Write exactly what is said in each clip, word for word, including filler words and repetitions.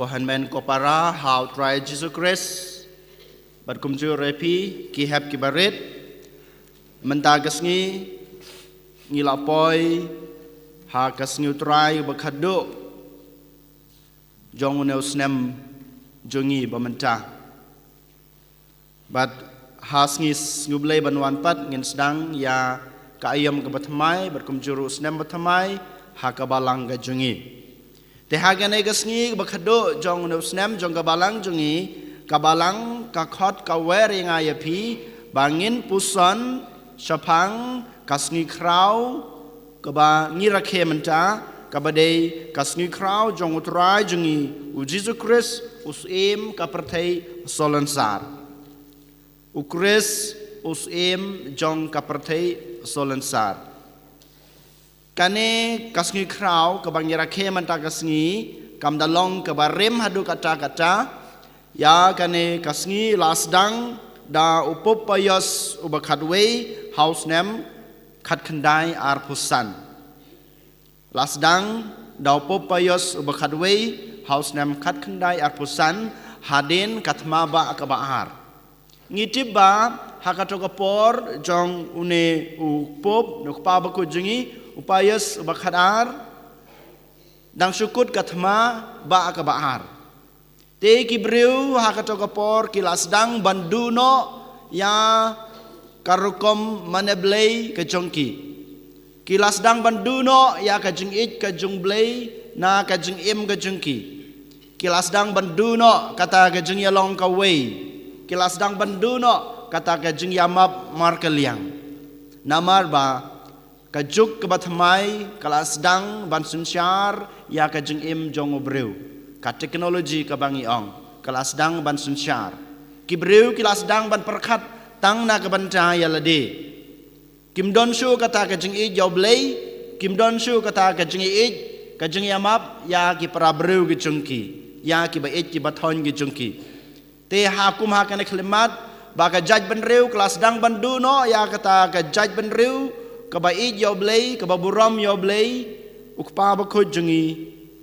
Ko hynmen ko para ha u Trai Jisu Khrist, bad kumjuh ruh ïa phi ki hep ki barit, mynta ka sngi ngi la poi ha ka sngi u Trai uba khadduh jong une u snem jong ngi ba mynta. Bad ha sngi sngi U Blei ban wan pat ngin sdang ïa ka aïom kaba thymmai bad kumjuh ruh u snem ba thymmai ha ka balang ka jong ngi. Te ha kane ka sngi ba khadduh jong une u snem jong ka balang jong ngi, ka balang ka khot ka wer ïa nga ïa phi ba ngin puson shaphang ka sngi khraw kaba ngi rakhe mynta, kaba dei ka sngi khraw jong u Trai jong ngi u Jisu Khrist, u Syiem ka pyrthei solensar. U Khrist u Syiem jong ka pyrthei solensar. Kane ka sngi khraw kaba ngi rakhe mynta ka sngi kam da long kaba rim haduh katta katta. Ïa kane ka sngi la sdang da u Pope Pius uba khatwei ha u snem khatkhyndai arphew san. La sdang da u Pope Pius uba khatwei ha u snem khatkhyndai arphew san, hadien ka thma bah kaba ar. Ngi tip ba ha kato ka por jong une u Pope, une u kpa bakhuid jong ngi, u Pius uba khatar, dang shu kut ka thma bah kaba ar. Te ki briew ha kato ka por ki la sdang ban duh noh ïa ka rukom mane blei ka jong ki. Ki la sdang ban duh noh ïa ka jingïeit ka jong U Blei na ka jingim ka jong ki. Ki la sdang ban duh noh kata ka jingïalong kawei. Ki la sdang ban duh noh kata ka jingïamap markylliang. Namar ba ka juk kaba thymmai ka la sdang ban synshar ïa ka jingim jong u briew. Ka technology kaba ngi ong ka la sdang ban synshar. Ki briew ki la sdang ban pyrkhat tang na ka bynta ïa lade. Kim don shuh kata ka jingïeit ïa U Blei, kim don shuh kata ka jingïeit, ka jingïamap ïa ki para briew ki jong ki, ïa kiba ïeit kiba thoiñ ki jong ki. Te ha kum ha kane ka khyllipmat ba ka jaitbynriew ka la sdang ban duh noh ïa kata ka jaitbynriew kaba ïeit ïa U Blei, kaba burom ïa U Blei, u kpa bakhuid jong ngi,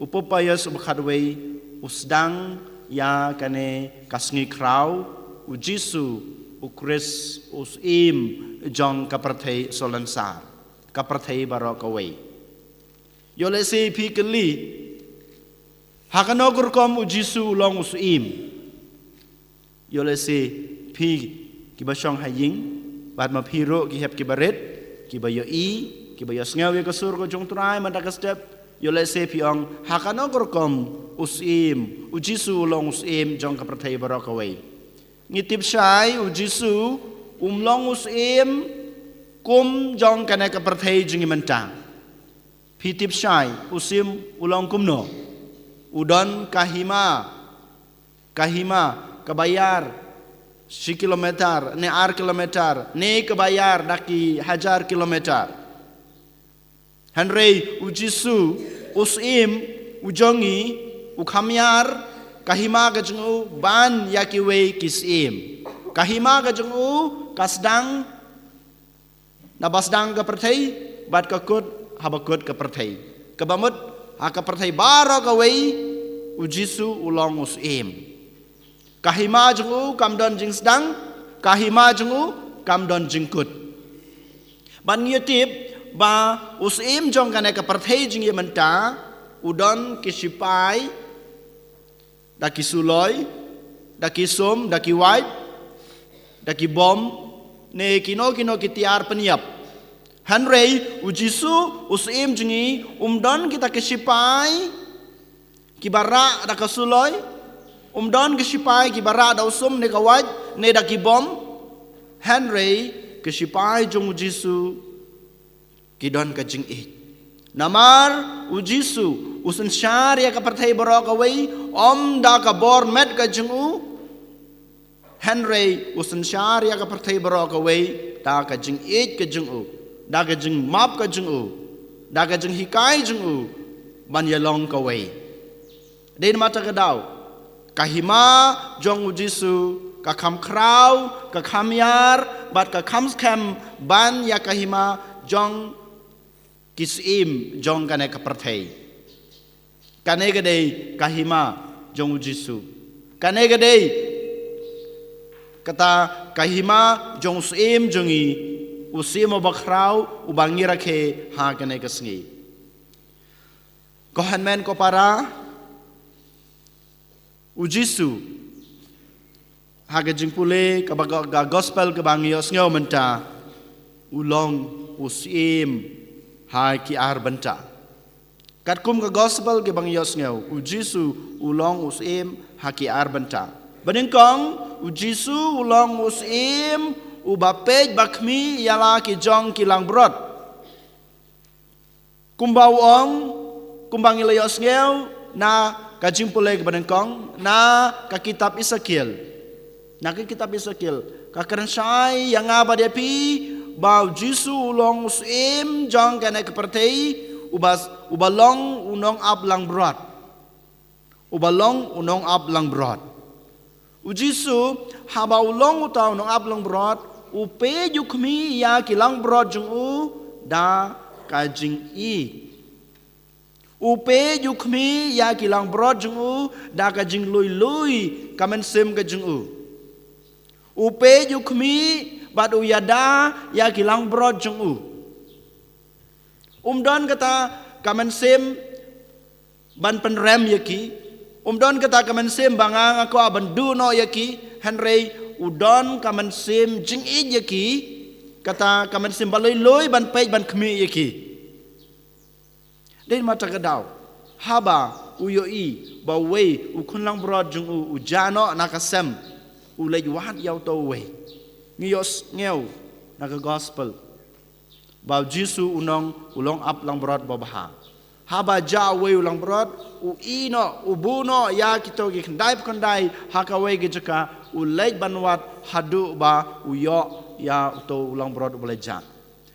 u Pope Pius uba khatwei, u sdang ïa kane ka sngi khraw, u Jisu, u Khrist, u Syiem jong ka pyrthei solensar, ka pyrthei baroh kawei. Ïoh lehse phi kylli, ha kano ka rukom u Jisu u long u Syiem? Ïoh lehse phi kiba shong ha ïing bad ma phi ruh ki hep ki barit, kiba ïohi, kiba ïohsngew ïa ka sur ka jong u Trai mynta ka step, ïoh lehse phi ong, ha kano ka rukom u Syiem, u Jisu u long u Syiem jong ka pyrthei baroh kawei? Ngi tip shai u Jisu um long u Syiem kum jong kane ka pyrthei jong ngi mynta. Phi tip shai u Syiem u long kumno? U don ka hima, ka hima kaba ïar shi kilometer ne ar kilometer ne kaba ïar da ki hajar kilometer. Hynrei u Jisu u Syiem u jong ngi u kham ïar ka hima ka jong u ban ïa kiwei ki syiem. Ka hima ka jong u ka sdang naba sdang ka pyrthei bad ka kut haba kut ka pyrthei. Kaba mut ha ka pyrthei baroh kawei u Jisu u long u Syiem. Ka hima jong u kam don jingsdang, ka hima jong u kam don jingkut. Bad ngi ïa tip ba u Syiem jong kane ka pyrthei jong ngi mynta u don ki shipai, da ki suloi, da ki sum, da ki wait, da ki bom, ne kino kino ki tiar pynïap. Hynrei u Jisu u Syiem jong ngi um don kita ki shipai kiba rah da ka suloi, um don ki shipai kiba rah da u sum ne ka wait ne da ki bom. Hynrei ki shipai jong u Jisu ki don ka jingïeit. Namar u Jisu u synshar ïa ka pyrthei baroh kawei, ym da ka bor met ka jong u. Hynrei u synshar ïa ka pyrthei baroh kawei da ka jingïeit ka jong u, da ka jingmap ka jong u, da ka jinghikai jong u ban ïalong kawei. Dei namar kata ka daw ka hima jong u Jisu ka kham khraw, ka kham ïar bad ka kham skhem ban ïa ka hima jong ki syiem jong kane ka pyrthei. Kane ka dei ka hima jong u Jisu. Kane ka dei kata ka hima jong u Syiem jong ngi, u Syiem uba khraw, uba ngi rakhe ha kane ka sngi. Ko hynmen ko para, u Jisu, ha ka jingpule kaba ka, ka gospel kaba ngi ïohsngew mynta, u long u Syiem ha ki ar bynta. Katkum ka gospel kaba ngi ïohsngew, u Jisu u long u Syiem ha ki ar bynta. Banyngkong, u Jisu u long u Syiem uba peit ba khmih ïa la ki jong ki langbrot. Kumba u ong, kumba ngi la ïohsngew na ka jingpule kaba nyngkong, na ka kitab Esekiel. Na ka kitab Esekiel, ka kren shai ïa nga bad ïa phi ba u Jisu u long u Syiem jong kane ka pyrthei, uba, uba long u nongap langbrot. Uba long u nongap langbrot. U Jisu, haba u long uta u nongap langbrot, u peit u khmih ïa ki langbrot jong u da ka jingïeit. U peit u khmih ïa ki langbrot jong u da ka jinglui lui ka mynsiem ka jong u. U peit u khmih bad u ïada ïa ki langbrot jong u. Um don kata ka mynsiem ban pynrem ïa ki. Um don kata ka mynsiem ba nga nga kwah ban duh noh ïa ki, hynrei u don ka mynsiem jingïeit ïa ki, kata ka mynsiem ba lui lui ban peit ban khmih ïa ki. Dei namar kata ka daw, haba u ïohi ba uwei u khun langbrot jong u u jah noh na ka sem, u leit wad ïa uto uwei. Ngi ïohsngew na ka gospel ba u Jisu u nong u long ap langbrot babha. Haba jah uwei u langbrot, u ïeh noh, u buh noh ïa kito ki khyndai pa khyndai ha kawei ka jaka, u leit ban wad haduh ba u ïoh ïa uto u langbrot uba la jah.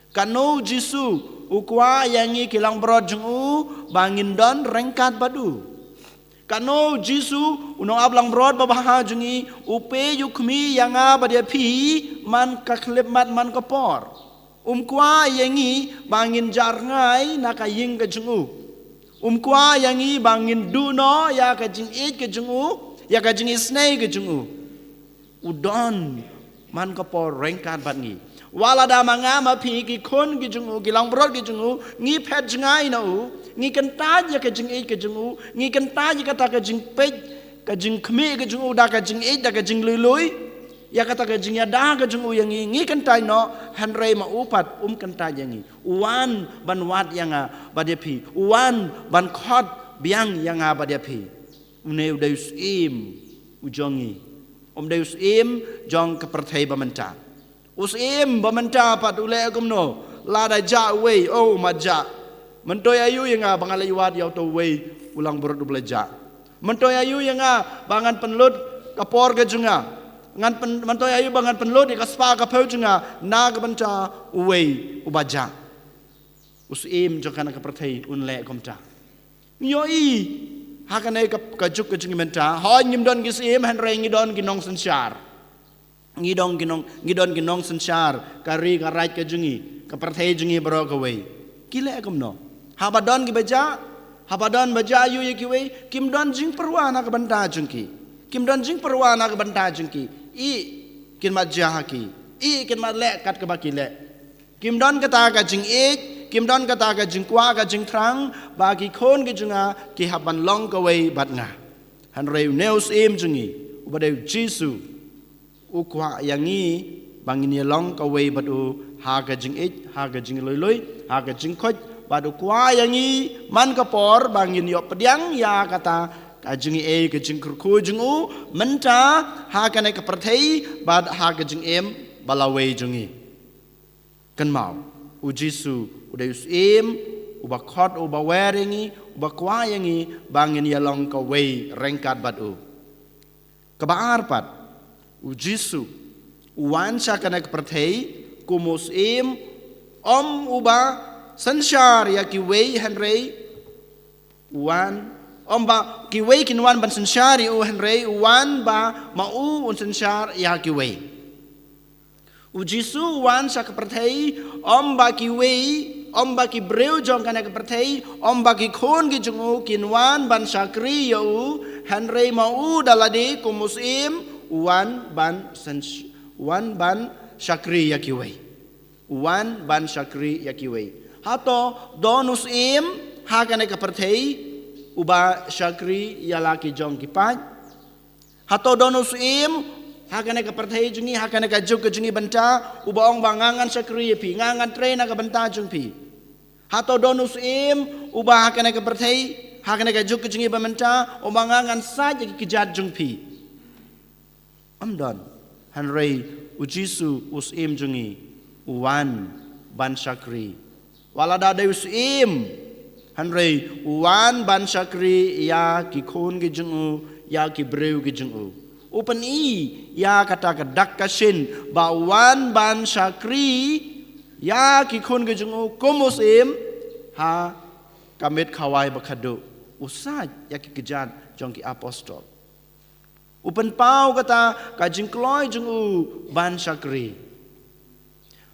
Kano u Jisu u kwah ïa ngi ki langbrot jong u ba ngin don ryngkat bad u? Kano u Jisu u nongap langbrot babha jong ngi u peit u khmih ïa nga bad ïa phi man ka khyllipmat man ka por? Um kwah ïa ngi ba ngin jah rngai na ka ïing ka jong u. Um kwah ïa ngi ba ngin duh noh ïa ka jingïeit ka jong u, ïa ka jingisynei ka jong u. U don man ka por ryngkat bad ngi. Wat lada ma nga ma phi ki khun ki jong u, ki langbrot ki jong u, ngi phet jngai na u, ngi kyntait ïa ka jingïeit ka jong u, ngi kyntait ïa kata ka jingpeit, ka jingkhmih ka jong u da ka jingïeit, da ka jinglui lui, ïa kata ka jingïada ka jong u ïa ngi, ngi kyntait noh, hynrei ma u pat um kyntait ïa ngi. U wan ban wad ïa nga bad ïa phi. U wan ban khot biang ïa nga bad ïa phi. Une u dei u Syiem u jong ngi. Um dei u Syiem jong ka pyrthei ba mynta. U Syiem ba mynta pat u leh kumno? Lada jah uwei, oh, mat jah. Myntoi aïu ïa nga ba ngan leit wad ïa uto uwei u langbrot uba la jah? Myntoi aïu ïa nga ba ngan pynlut ka por ka jong nga? Ngan pyn-, myntoi aïu ba ngan pynlut ïa ka spah ka phew jong nga na ka bynta uwei uba jah? U Syiem jong kane ka pyrthei un leh kumta. Ngi ïohi ha kane ka, ka juk ka jong ngi mynta, hooid ngim don ki syiem, hynrei ngi don ki nongsynshar. Ngi don ki nong, ngi don ki nongsynshar, ka ri ka raij ka jong ngi, ka pyrthei jong ngi baroh kawei. Ki leh kumno? Haba don kiba jah, haba don ba jah aïu ïa kiwei, kim don jingpyrwa na ka bynta jong ki. Kim don jingpyrwa na ka bynta jong ki. Ïeh kin mat jah ha ki. Ïeh kin mat leh kat kaba ki leh. Kim don kata ka jingïeit, kim don kata ka jingkwah ka jingthrang ba ki khun ki jong nga ki hap ban long kawei bad nga. Hynrei une u Syiem jong ngi, uba dei u Jisu, u kwah ïa ngi ba ngin ïalong kawei bad u ha ka jingïeit, ha ka jinglui lui, ha ka jingkhuid, bad u kwah ïa ngi man ka por ba ngin ïoh pdiang ïa kata ka jingïeit, ka jingkyrkhu jong u mynta ha kane ka pyrthei bad ha ka jingim ba lawei jong ngi. Kynmaw, u Jisu u dei u Syiem uba khot, uba wer ïa ngi, uba kwah ïa ngi ba ngin ïalong kawei ryngkat bad u. Kaba ar pat, u Jisu u wan sha kane ka pyrthei kum u Syiem, ym uba synshar ïa kiwei, hynrei u wan, ym ba kiwei kin wan ban synshar ïa u, hynrei u wan ba ma u un synshar ïa kiwei. U Jisu u wan sha ka pyrthei ym ba kiwei ym ba ki briew jong kane ka pyrthei, ym ba ki khun ki jong u kin wan ban shakri ïa u, hynrei ma u da lade kum u syiem, u wan ban syn-, wan ban shakri ïa kiwei. U wan ban shakri ïa kiwei. Hato don u syiem ha kane ka pyrthei uba shakri ïa la ki jong ki paid? Hato don u syiem ha kane ka pyrthei jong ngi, ha kane ka juk ka jong ngi mynta, uba ong ba nga ngan shakri ïa phi, nga ngan trei na ka bynta jong phi? Hato don u syiem uba ha kane ka pyrthei, ha kane ka juk ka jong ngi ba mynta, uba ong ba nga ngan sait ïa ki kjat jong phi? Ym don. Hynrei u Jisu u syiem jong ngi, u wan ban shakri. Wat la da dei u syiem, hynrei u wan ban shakri ïa ki khun ki jong u, ïa ki briew ki jong u. U pyni ïa kata ka dak ka shin ba u wan ban shakri ïa ki khun ki jong u kum u syiem ha ka miet khawai ba khadduh. U sait ïa ki kjat jong ki apostol. U pynpaw kata ka jingkloi jong u ban shakri.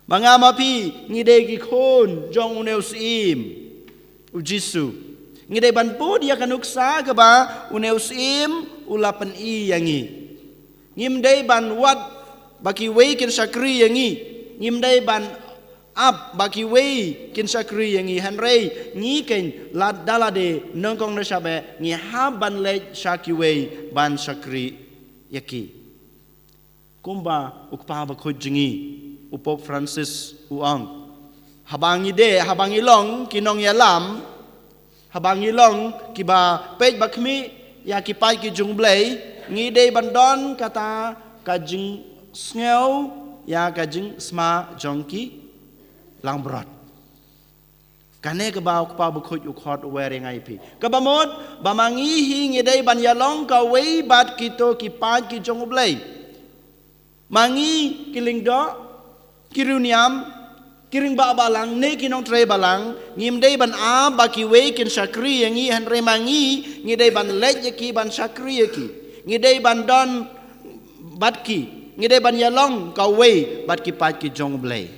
Ma nga ma phi ngi dei ki khun jong une u syiem, u Jisu. Ngi dei ban bud ïa ka nuksa kaba une u syiem u la pyni ïa ngi. Ngim dei ban wad ba kiwei kin shakri ïa ngi. Ngim dei ban ap ba kiwei kin shakri ïa ngi, hynrei ngi keiñ lada lade nyngkong na shabe ngi hap ban leit sha kiwei ban shakri ïa ki. Kumba u kpa bakhuid jong ngi, u Pope Francis u ong, haba ngi dei, haba ngi long ki nongïalam, haba ngi long kiba peit ba khmih ïa ki paid ki jong U Blei, ngi dei ban don kata ka jingsngew ïa ka jingsma jong ki langbrot. Kane kaba u kpa bakhuid u khot u wer ïa nga ïa phi. Kaba mut ba ma ngi hi ngi dei ban ïalong kawei bad kito ki paid ki jong U Blei. Ma ngi ki lyngdoh, ki riewniam, ki rangbah balang ne ki nongtrei balang, ngim dei ban ap ba kiwei kin shakri ïa ngi, hynrei ma ngi ngi dei ban leit ïa ki ban shakri ïa ki. Ngi dei ban don bad ki, ngi dei ban ïalong kawei bad ki paid ki jong U Blei.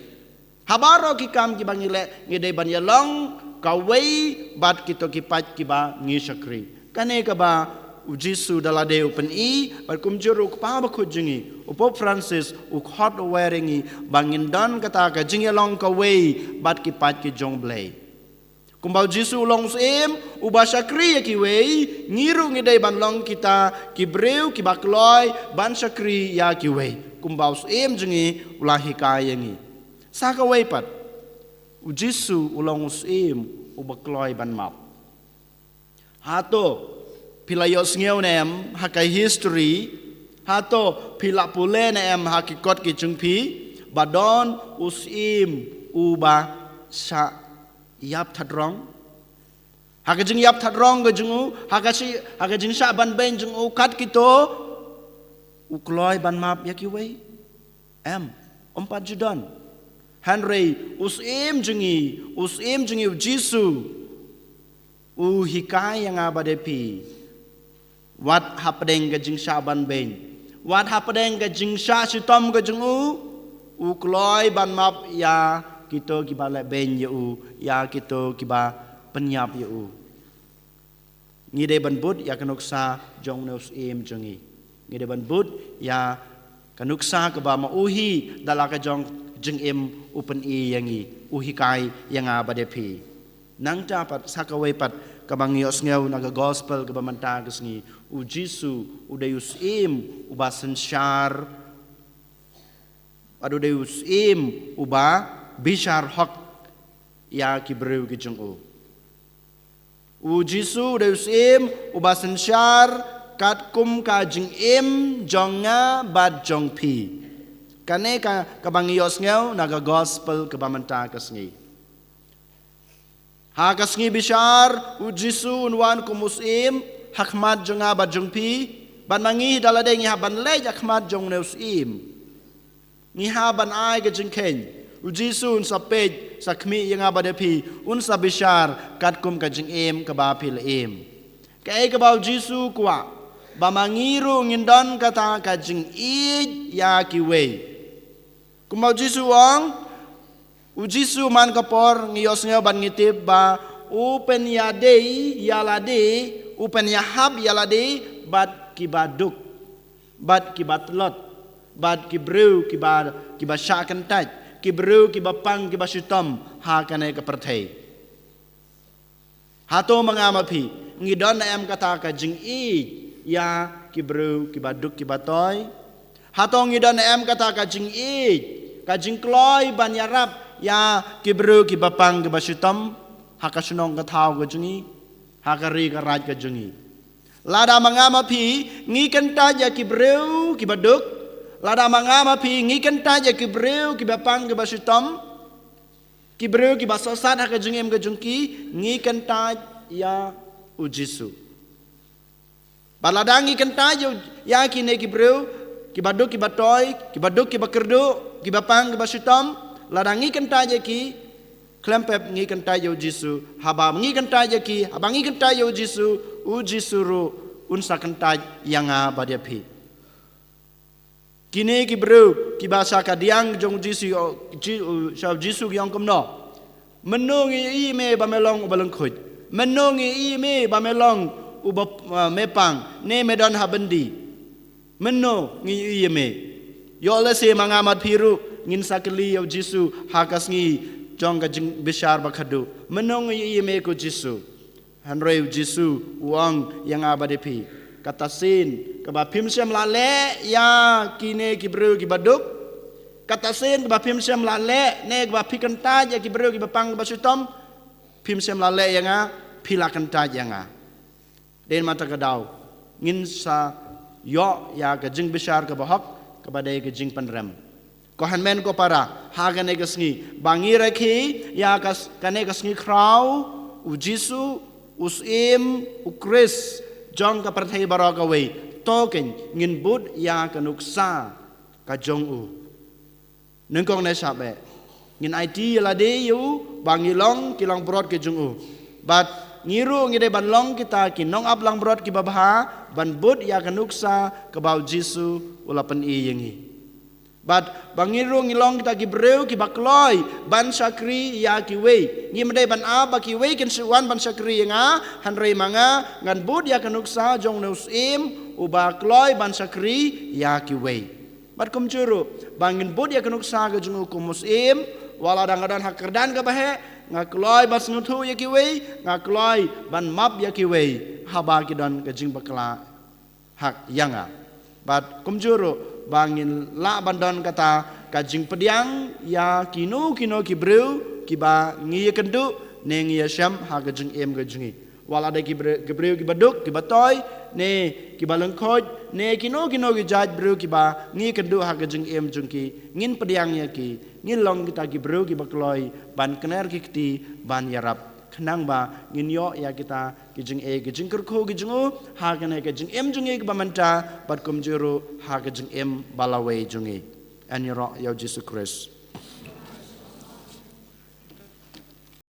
Ha baroh ki kam kiba ngi leh ngi dei ban ïalong kawei bad kito ki paid kiba ngi shakri. Kane kaba u Jisu da lade u pyni bad kumjuh ruh u kpa bakhuid jong ngi, u Pope Francis u khot u wer ïa ngi ba ngin don kata ka jingïalong kawei bad ki paid ki jong U Blei. Kumba u Jisu u long u syiem uba shakri ïa kiwei, ngi ruh ngi dei ban long kita ki briew kiba kloi ban shakri ïa kiwei. Kumba u syiem jong ngi u la hikai ïa ngi. Sa kawei pat, u Jisu u long u syiem uba kloi ban map. Hato phi la ïohsngew ne em ha ka history, hato phi la pule ne em ha ki kot ki jong phi, ba don u syiem uba shah ïap thadrong? Ha ka jingïap thadrong ka jong u, ha ka shi-, ha ka jingshah ban beiñ jong u kat kito, u kloi ban map ïa kiwei? Em, ym pat ju don. Hynrei u syiem jong ngi, u syiem jong ngi u Jisu, u hikai ïa nga bad ïa phi. Wat hapdeng ka jingshah ban beiñ, wat hapdeng ka jingshah shitom ka jong u, u kloi ban map ïa kito kiba leh beiñ ïa u, ïa kito kiba pynïap ïa u. Ngi dei ban bud ïa ka nuksa jong une u syiem jong ngi. Ngi dei ban bud ïa ka nuksa kaba ma u hi da la ka jong jingim u pyni ïa ngi, u hikai ïa nga bad ïa phi. Nangta pat sa kawei pat kaba ngi ïohsngew na ka gospel kaba mynta ka sngi, u Jisu u dei u syiem uba synshar, bad u dei u syiem uba bishar hok ïa ki briew ki jong u. U Jisu u dei u syiem uba synshar katkum ka jingim jong nga bad jong phi. Kane ka, kaba ngi ïohsngew na ka gospel kaba mynta ka sngi. Ha ka sngi bishar u Jisu un wan kum u syiem ha khmat jong nga bad jong phi. Bad ma ngi da lade ngi hap ban leit ha khmat jong une u syiem. Ngi hap ban ai ka jingkheiñ. U Jisu un sa peit, sa khmih ïa nga bad ïa phi, un sa bishar katkum ka jingim kaba phi la im. Kaei kaba u Jisu u kwah? Ba ma ngi ruh ngin don kata ka jingïeit ïa kiwei. Kumba u Jisu u ong, U Jisu man ka por ngi ïohsngew bad ngi tip ba u pynïadei ïa lade, u pynïahap ïa lade bad kiba duk, bad kiba tlot, bad ki briew kiba, kiba shah kyntait, ki briew kiba pang kiba shitom ha kane ka pyrthei. Hato ma nga ma phi ngi don em kata ka jingïeit ïa ki briew kiba duk kiba toi? Hato ngi don em kata ka jingïeit, ka jingkloi ban ïarap ïa ki briew kiba pang kiba shitom ha ka shnong ka thaw ka jong ngi, ha ka ri ka raij ka jong ngi? Lada ma nga ma phi ngi kyntait ïa ki briew kiba duk, lada ma nga ma phi ngi kyntait ïa ki briew kiba pang kiba shitom, ki briew kiba sosat ha ka jingim ka jong ki, ngi kyntait ïa u Jisu. Bad lada ngi kyntait ïa, ïa kine ki briew kiba duk kiba toi, kiba duk kiba kyrduh, kiba pang kiba shitom, lada ngi kyntait ïa ki, khlem pep ngi kyntait ïa u Jisu. Haba ngi kyntait ïa ki, haba ngi kyntait ïa u Jisu, u Jisu ruh un sa kyntait ïa nga bad ïa phi. Kine ki briew kiba sha ka diang jong Jisu, Ji-, sha Jisu ki ong kumno: Mynno ngi ïohi ïa me ba me long uba lyngkhuid? Mynno ngi ïohi ïa me ba me long uba, uh, me pang ne me don ha byndi? Mynno ngi ïohi ïa me? Ïoh lehse ma nga ma phi ruh ngin sa kylli ïa u Jisu ha ka sngi jong ka jingbishar ba khadduh: Mynno ngi ïohi ïa me ko Jisu? Hynrei u Jisu u ong ïa nga bad ïa phi, kata sien kaba phim shym la leh ïa kine ki briew kiba duk, kata sien kaba phim shym la leh ne kaba phi kyntait ïa ki briew kiba pang kiba shitom, phim shym la leh ïa nga, phi la kyntait ïa nga. Dei namar kata ka daw ngin sa ïoh ïa ka jingbishar kaba hok, kaba dei ka jingpynrem. Ko hynmen ko para, ha kane ka sngi ba ngi rakhe ïa ka s-, kane ka sngi khraw u Jisu, u Syiem, u Khrist jong ka pyrthei baroh kawei, to kein ngin bud ïa ka nuksa ka jong u. Nyngkong ne shah beh, ngin aiti ïa lade ïa u ba ngi long ki langbrot ki jong u. Bad ngi ruh ngi dei ban long kita ki nongap langbrot kiba bha, ban bud ïa ka nuksa kaba u Jisu u la pyni ïa ngi. Bad ba ngi ruh ngi long kita ki briew kiba kloi ban shakri ïa kiwei. Ngim dei ban ap ba kiwei kin shu wan ban shakri ïa nga, hynrei ma nga ngan bud ïa ka nuksa jong une u Syiem uba kloi ban shakri ïa kiwei. Bad kumjuh ruh ba ngin bud ïa ka nuksa ka jong u kum u Syiem, wat la dang nga don ha ka kyrdan kaba heh, nga kloi ban sngewthuh ïa kiwei, nga kloi ban map ïa kiwei haba ki don ka jingbakla ha ïa nga. Bad kumjuh ruh ba ngin lah ban don kata ka jingpdiang ïa kino kino ki briew kiba ngi ïakynduh ne ngi ïashem ha ka jingim ka jong ngi. Wat la dei ki bre-, ki briew kiba duk, kiba toi, ne kiba lyngkhuid, ne kino kino ki jait briew kiba ngi ïakynduh ha ka jingim jong ki, ngin pdiang ïa ki, ngin long kita ki briew kiba kloi ban kner ki kti ban ïarap, khnang ba ngin ïoh ïa kita ki jingeh, ki jingkyrkhu ki jong u ha kane ka jingim jong ngi kaba mynta, bad kumjuh ruh ha ka jingim ba lawei jong ngi. Yn ïaroh ïa u Jisu Khrist.